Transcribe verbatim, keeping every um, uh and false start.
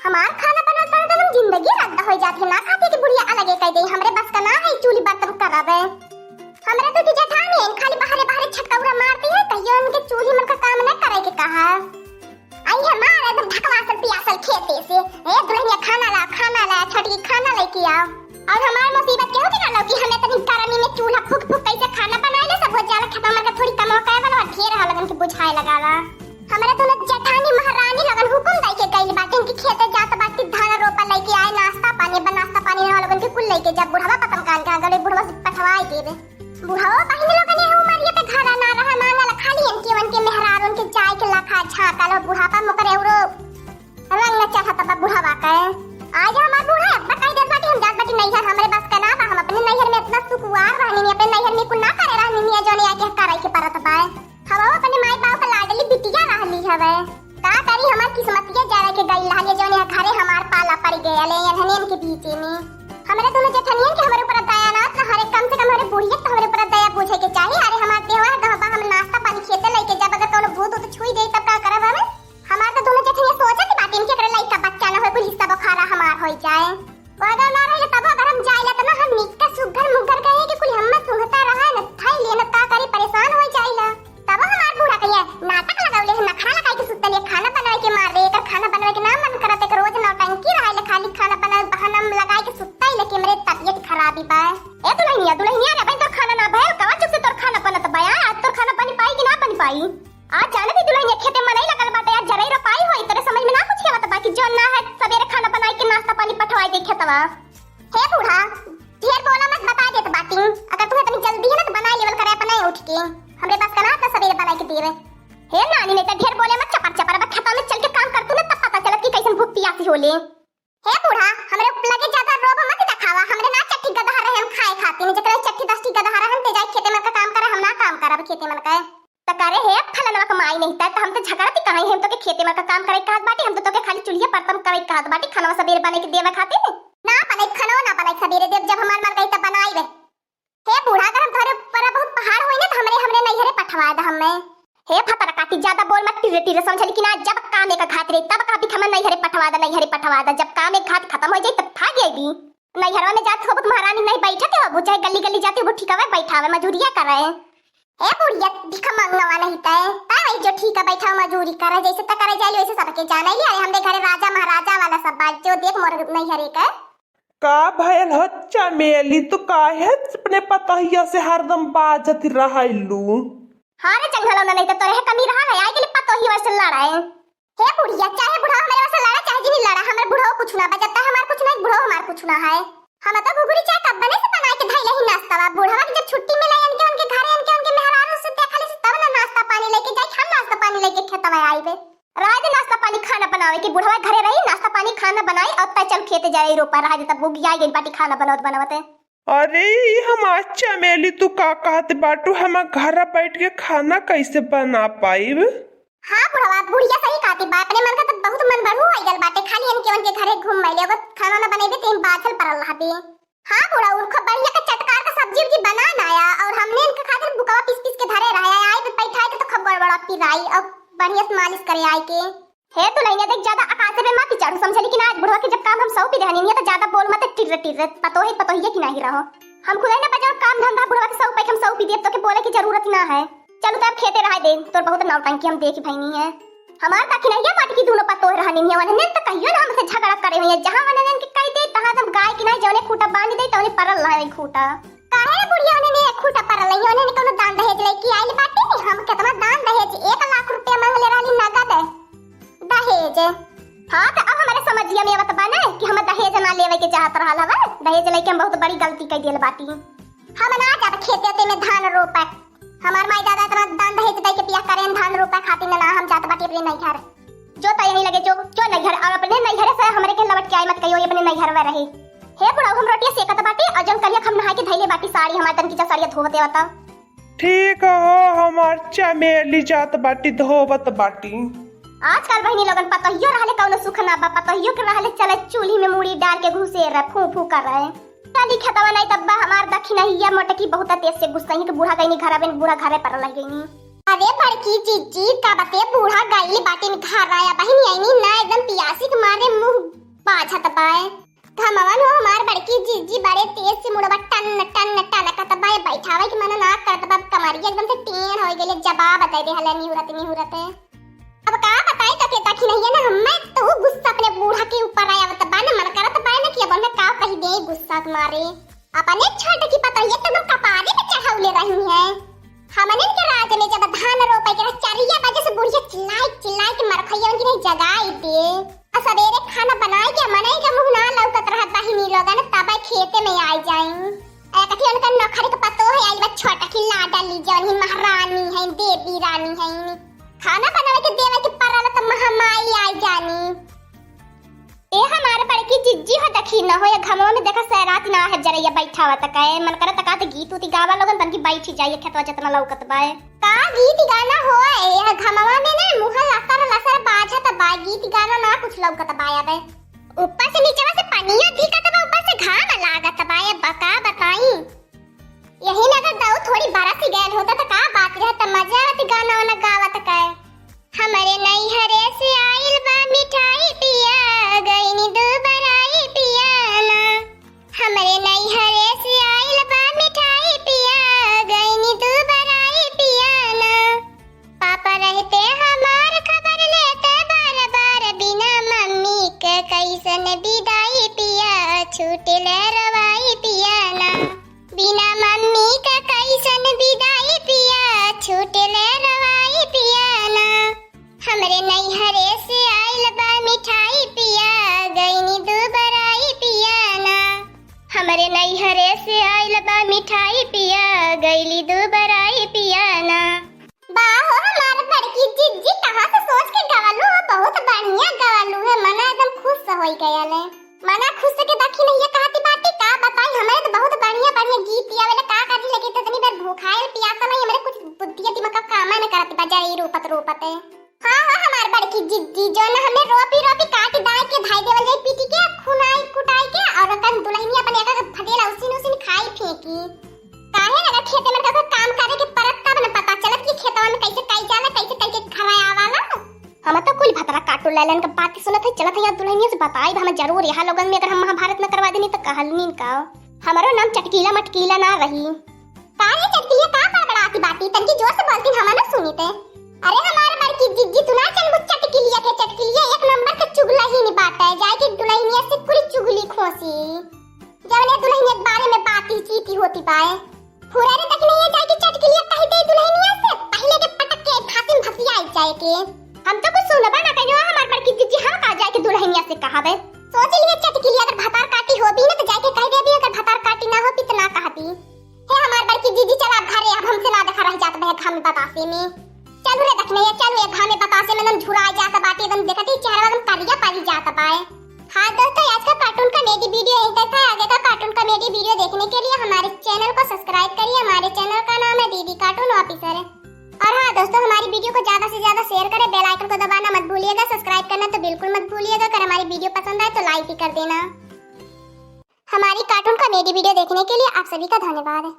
हमार खाना बनात बनात एकदम जिंदगी रद्द होइ जात है। ना खाती कि बुढ़िया अलगे कह दे, हमरे बस का ना है चूल्ही बर्तन करावे। हमरे तो की जेठानी है, खाली बाहरे बाहरे छटकौरा मारती है, कहियो उनके चूल्ही मन का काम न करे के कहा। आई हमार एकदम ढकवासल पियासल खेते से, "ए दुल्हनिया खाना ला, खाना ला, छोटकी खाना लेके आओ।" और हमार मुसीबत केहू के ना लौकी, हमें तनी गरमी में चूल्हा फूक फूक कैसे खाना बनाए ले, सब हो जाला खेत में, मगर थोड़ी कमाओ करे वाला ढेर है, लगन के बुझाए लगाला। हमरे दोनों जेठानी महारानी लगन हुकुम दई के गइल बाटे कि खेते जात बाटी, धान रोपा लेके आए, नाश्ता पानी बा, नाश्ता पानी ना लगन के कुल लेके जब बुढ़वा पतम कान के गले बुढ़वा से पठवाए देबे। बुढ़वा बहिनी लोगन ये उमरिया पे घरा ना रहा, मांगल खाली इनके उनके मेहरार उनके जाए के लाखा झांकल हो, बुढ़ापा मुकर एवरो रंग न चढ़त बा बुढ़वा के। आज हमार बूढ़ा अब्बा कह देत बाटी, "हम जात बाटी नैहर, हमरे बस के ना बा, हम अपने नैहर में इतना सुकुवार रहनी, अपने नैहर में कुल ना करे रहनी, जौन आके करे के परत बा।" हम अपने माई बाप के लाडली बिटिया रहली हवे। का करी, हमार किस्मतिया जरा के गई रहली, जौन घरे हमार पाला पड़ गया ले एनहनियन के बीच में। हमरे दोनों जेठनियन के हमरे ऊपर दया ना, ना हरे, कम से कम हमरे बुढ़िया के तो हमरे ऊपर दया बुझे के चाही। अरे हमार देवा है, कहबा हम नाश्ता पानी खेते लेके जब अगर कोनो भूत उत छुई दे तब का करब हमें? हमार तो दोनों जेठनिया सोचत बाटी कि एकरे लइका बच्चा ना होए, कुल हिस्सा बखारा हमार होई जाए। वो अगर ना रहे तब अगर हम जाइला त ना हम निक्का सुघर मुघर कहे कि कुल हम्मा सुंघता रहा न, थाई लेन का करी, परेशान होई जाइला। तब हमार बूढ़ा कहिए नाटक लगौले है, नखरा लगाई के सुतल है, खाना बनाए के मार रे, एकर खाना बनाए के ना मन करत, एक रोज नौटंकी रहा ले, खाली खाना बनाए बहाना में लगाए के सुतल है कि हमरे तबियत खराबी बा। ए दुल्हनिया, दुल्हनिया रे, भाई तोर खाना ना भयल, कवा चुप से तोर खाना बनत बा, आज तोर खाना बनी पाई कि ना बनी पाई? आज जाने दी दुल्हनिया खेते मनई लगल बाटे, आज जरई रोपाई होई, तोरे समझ में ना कुछ आवत बा कि जौन ना है सबेरे खाना बनाई के नाश्ता पानी पठवाई दे खेतवा। हे बूढ़ा, ढेर बोला मत, बता देत बाटी, अगर तुम्हें इतनी जल्दी है ना तो बनाई लेवल करे अपने उठ के, हमरे बस का ना इतना सबेरे बनाई के देवे। हे नानी, नहीं तो ढेर बोले मत, चपर चपर, अब खेतवा में चल के काम करतू ना तब पता चलत कि कैसन भूख पियासी होले। हे बूढ़ा, हमरे लगे ज्यादा रोब मत दिखावा, हमरे ना चट्टी गदहा रहे हम खाए खातिर, जेकरे चट्टी दस टी गदहा रहे हम ते जाए खेते मन का काम करे, हम ना काम करब खेते मन का। त करे हे फलनवा के माई नहीं त, त हम तो झगड़ती कहाँ ही, हम तो के खेते मन का काम करे कहत बाटी, हम तो तोके खाली चूल्हे बर्तन करे कहत बाटी, खाना सबेरे बने के देवे खातिर। ना बने खाना ना बने सबेरे देव, जब हमार मन कही तब बनाई बे। हे बूढ़ा, अगर हम तोहरे ऊपर बहुत पहाड़ होई ना, तो हमरे, हमरे नैहरे पठवा द हमें। हे फतरा काटी, ज्यादा बोल मत, टिरे टिरे समझली कि ना, जब काम एक घात रे, तब का भी हमें नैहरे पठवा द, नैहरे पठवा द, जब काम एक घात खत्म हो जाई, तब भाग अइबी। नैहरवा में जात होबू तो महारानी नहीं बैठे के होबू, चाहे गली गली जाती होबू, ठिकावे बैठावे, मजूरिया करे। ए बुढ़िया, भिखमंगवा नहीं तय, तय वही जो ठीक है, बैठा मजूरी करे, जैसे त करे जाली, वैसे सबके जाने ली। अरे हमरे घरे राजा महाराजा वाला सब बात, जो देख मोर नैहरे के। का भयल हो चमेली, तू काहे अपने पतोहिया से हरदम बाजत रहलू? हाँ रे चंगलौना, नहीं तो तोरे कमी रहा है, आइ गेली पतोहिया से लड़ाई। हे बुढ़िया, चाहे बुढ़ावा हमरे से लड़ा, चाहे जिनी लड़ा, हमरे बुढ़ावा कुछ ना बा, जब तक हमार कुछ ना है, बुढ़ावा हमार कुछ ना है। हम तो घुघुरी चाय कब बने से बनाए के धइले ही नाश्ता बा। बुढ़ावा के जब छुट्टी मिले इनके, उनके घरे, इनके, उनके मेहरारू से देखले से तब ना नाश्ता पानी लेके जाई, हम नाश्ता पानी लेके खेतवा आइबे। रहे दे नाश्ता पानी खाना बनावे के, बुढ़वा घरे रही, नाश्ता पानी खाना बनाई, अब तय चल खेते जाए रोपा, रहे दे तब बुगिया गई बाटी खाना बनावत बनावत। अरे ई हमार चमेली, तू का कहत बाटू, हम घर बैठ के खाना कैसे बना पाइब? हाँ बुढ़वा, बुढ़िया सही कहती बा, अपने मन का तो बहुत मन बढ़ू हो गल बाटे, खाली इनके उनके घरे घूम ले, अब खाना ना बनेबे तो इन बाझल पड़ल रहबे। हाँ बूढ़ा, उनको बढ़िया के चटकार का सब्जी उब्जी बना ना आया, और हमने इनके खातिर बुकवा पीस पीस के धरे रहे, आए तो बैठाए के तो खूब बड़ बड़ा पिराई और बढ़िया से मालिश करे आए के। हे दुल्हनिया देख, ज्यादा आकाशे पे मत चढ़ू, समझली कि ना? आज बुढ़वा के जब काम हम सौंपी देहनी, तो ज्यादा बोल मत, टिर्र टिर्र, पतोहे पतोहिए की नाही रहो। हम खुदे ना बजाओ काम धंधा बुढ़वा के सौंपे, हम सौंपी देब, तो के बोले की जरूरत ना है। चलू तब खेते रहे दे, तोर बहुत नौटंकी हम देखी भइनी है। हमार दखिनैया मटकी दूनो पतोह रहनी है, उन्हें तो कहियो ना हमसे झगड़ा करे हुई है, जहाँ उन्हें इनके कह दे, तहाँ हम गाय की नहीं जौने खूटा बांध दे, तौने परल रहे खूटा। काहे बुढ़िया उन्हें ने खूटा परल रही, उन्हें ने कोनो दान दहेज लेके आइल बाटे? हम केतना दान दहेज, एक लाख रुपया मांगले रहली नगद दहेज। हाँ, तो अब हमारे समझिया में आवत बा ना कि हम दहेज ना लेवे के चाहत रहल हवा, दहेज लेके हम बहुत बड़ी गलती कर दियल बाटी। हम ना जाब खेते ते में धान रोपे, हमार माई दादा इतना दान दहेज दे के बियाह करे, धान रोपे खातिर ना, हम जात बाटी अपने नैहर। जो तो यहीं लगे जो, जो नैहर, और अपने नैहर से हमरे के लौट के आए मत कहियो, ये अपने नैहर में रही। हे बुढ़ऊ, हम रोटिया सेकत बाटी, और जौन करिया हम नहाए के धइले बाटी साड़ी, हमार तन की जब साड़िया धोवते होता। ठीक हो, हमार चमेली जात बाटी, धोवत बाटी। आजकल बहिनी लोगन पतोहियो रहले कौनो सुख ना बा, पतोहियो के रहले चले चूल्ही में मूड़ी डाल के घुसे रहे, फू फू कर रहे। चली खेतवा नहीं तब बा हमार दखिनहिया मोटकी बहुत तेज से गुस्सई के बूढ़ा गईनी घर में, बूढ़ा घरे पर रह गईनी। अरे बड़की जिज्जी, कब से बूढ़ा गइल बाटिन घर आया बहिनी, आइनी ना, एकदम पियासी के मारे मुँह बाझत बाए। घमवन हो हमार बड़की जिज्जी बड़े तेज से मुड़वा टन टन टनकत बाए, बैठावे के मन ना करत बा, कमरिया एकदम से टेढ़ हो गइले, जवाब दे दे हले निहुरत निहुरत। अब का बताई तो के तखी नहीं है ना, हमें तो गुस्सा अपने बूढ़ा के ऊपर आया, तो बा ना मन करत बा ना कि अब उन्हें का कही दे गुस्सा के मारे। अपने छोटकी पतोहिया तो एकदम कपारे पे चढ़ौले रही है। हमने के राज में जब धान रोपे के रहे, चरिया बजे से बुढ़िया चिल्लाई चिल्लाई के मरखैया उनकी नहीं जगाई दे। आ सबेरे खाना बनाए के मनई के मुँह ना लौकत रहत बहिनी लोगन, तब खेते में आई जाई। ए कथी उनका नखरे के पतोह आई बा, छोटकी लाडली जौन ही महारानी है, देवी रानी है। खाना बनावे के देवे के परल त महामाई आई जानी। ए हमार बड़की जिज्जी हो, देखी न हो, ये घमवा में देखा सै रात ना है जरैया बैठावा तक है, मन करत का त गीत उती गावा लोगन, तनकी बैठी जाइए खेतवा जतना लौकत बाए। का गीत गाना हो, ये घमवा में ना मुँह लसर लसर बाझत बा, गीत गाना ना कुछ लौकत बा। अब ऊपर से नीचवा से पनियो धिकत बा, ऊपर से घाम लागत बा, ये बा का बताई। यही नगर दऊ थोड़ी बरस गयल होता त का बात रहे, त मजा आवत गाना वाना गावत का। हमरे नैहरे से आइल बा मिठाई पिया, गइनी दू बराई पिया ना। हमरे नैहरे से आइल बा मिठाई पिया, गइनी दू बराई पिया ना। पापा रहते हमार खबर लेते बार बार, बिना मम्मी के कैसन विदाई पिया, छूटेले रवाई पिया ना। बिना मम्मी के कैसन विदाई पिया, छूटेले रवाई पिया ना। हमरे नैहरे से आइल बा मिठाई पिया, गइनी दू बराई पिया ना। हमरे नैहरे से आइल बा मिठाई पिया, गइली दू बराई पिया ना। बा हो हमार बड़की जिज्जी, कहाँ से सोच के गवलू हो, बहुत बढ़िया गवलू है, मना एकदम खुश होई गयल है। मना खुश के दखी नहीं है कहती बाटी का बताई, हमरे तो बहुत बढ़िया बढ़िया गीत आवेला, का करी लेकिन इतनी देर भूखायल पियासल है, हमरे कुछ बुद्धिया दिमाग का काम न करत बा, जाई रोपत रोपत है। हाँ, हाँ, हमार बड़की जिज्जी, जो ना हमने रोपी रोपी काट दाए के धाई देवल जाई पीटी के, खुनाई कुटाई के, और अपन दुल्हनिया अपन एक एक फटेला उसिन उसिन खाई फेंकी। काहे ना अगर खेते में कभी काम करे के परत तब न पता चलत कि खेतवा में कैसे कई जाला, कैसे कई के खवाया वाला। हम तो कुल भतरा काटू लैलन के बात सुनत है, चलत है यार दुल्हनिया से बताई, हम जरूर यहाँ लोगन में अगर हम महाभारत न करवा देनी तो कहल नीन का। हमारो नाम चटकीला मटकीला ना रही। का रे चटकिलिया, का बड़बड़ाती बाटी? तनकी जोर से बोलतीन, हम ना सुनीते। अरे हमार बड़की जिज्जी, तू ना जनबू चटकिलिया के, चटकिलिया एक नंबर के चुगलहिन बाटे, जाए के दुल्हनिया से पूरी चुगली खोसी। जवने दुल्हनिया के बारे में बाती चीती होती बाए। फुरारे तक नहीं है जाए के चटकिलिया कही दे दुल्हनिया से, पहले के पटक के फांसी में फंसिया जाए के। हम तो कुछ सुनबा ना कहियो हमार बड़की जिज्जी, हम का जाए के दुल्हनिया से कहावे। सोच लिए चटकिलिया अगर भतार काटी होबी ना तो जाए के कह देबी, अगर भतार काटी ना होबी तो ना कहबी। हे हमार बड़की जिज्जी, चल अब घरे, अब हमसे ना देखा रह जात बहे घाम बतासे में। चल रे दखने, चल रे घाम बतासे में एकदम झुरा जात बाटी, एकदम देखत ही चेहरा एकदम करिया पड़ी जात बाए। हाँ दोस्तों, आज का cartoon comedy video यहीं तक था। आगे का cartoon comedy video देखने के लिए हमारे channel को subscribe करिए। हमारे channel का नाम है डीडी Cartoon Officer। और हाँ दोस्तों, हमारी video को ज्यादा से ज्यादा share करें, bell icon को दबाना मत भूलिएगा, subscribe करना तो बिल्कुल मत भूलिएगा। अगर हमारी video पसंद आए तो like भी कर देना। हमारी cartoon comedy video देखने के लिए आप सभी का धन्यवाद।